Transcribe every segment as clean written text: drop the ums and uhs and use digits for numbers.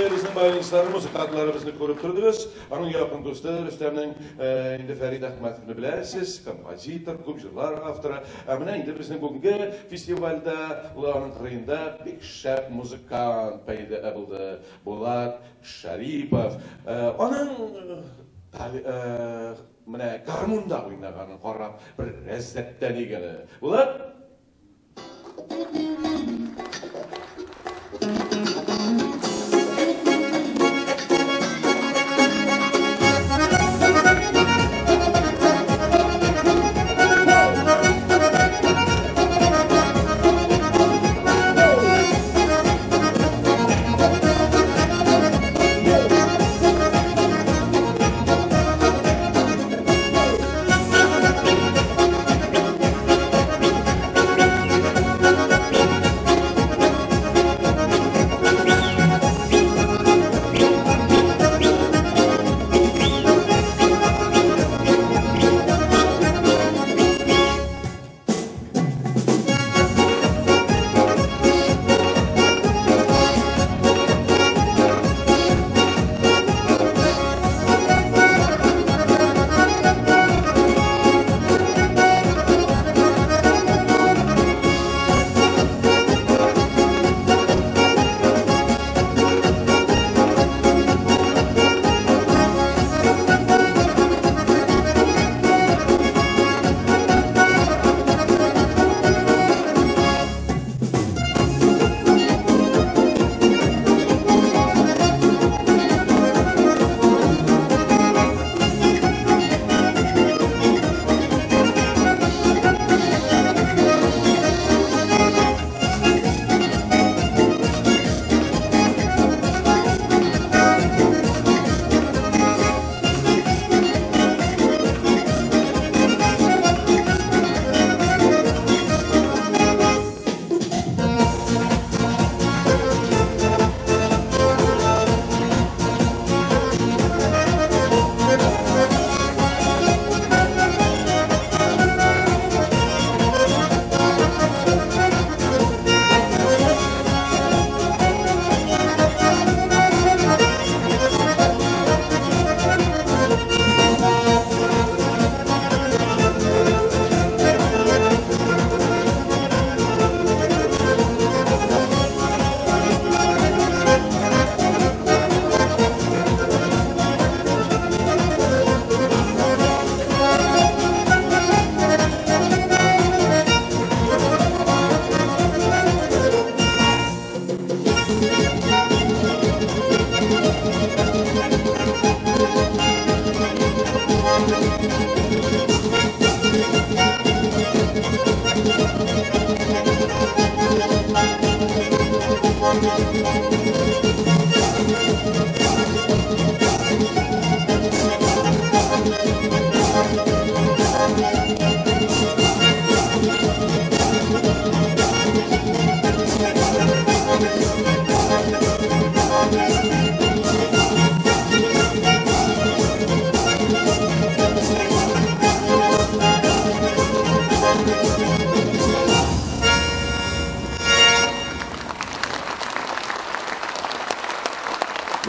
Безнең баянистлар, музыкантларыбызны күреп тордыгыз. Аның якын дусты Рөстәмнең инде Фәрид Әхмәтовны беләсез, композитор, күп җырлар авторы. Ә менә инде безнең бүгенге фестивальдә аның кырыенда бик шәп музыкант пәйда булды. Булат Шәрипов. Аның менә гармунда уйнаганын карап бер ләззәтләник әле. Булат.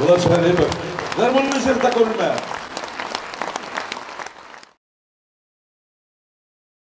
Булат Шәрипов. Гармунны җырта күрмә.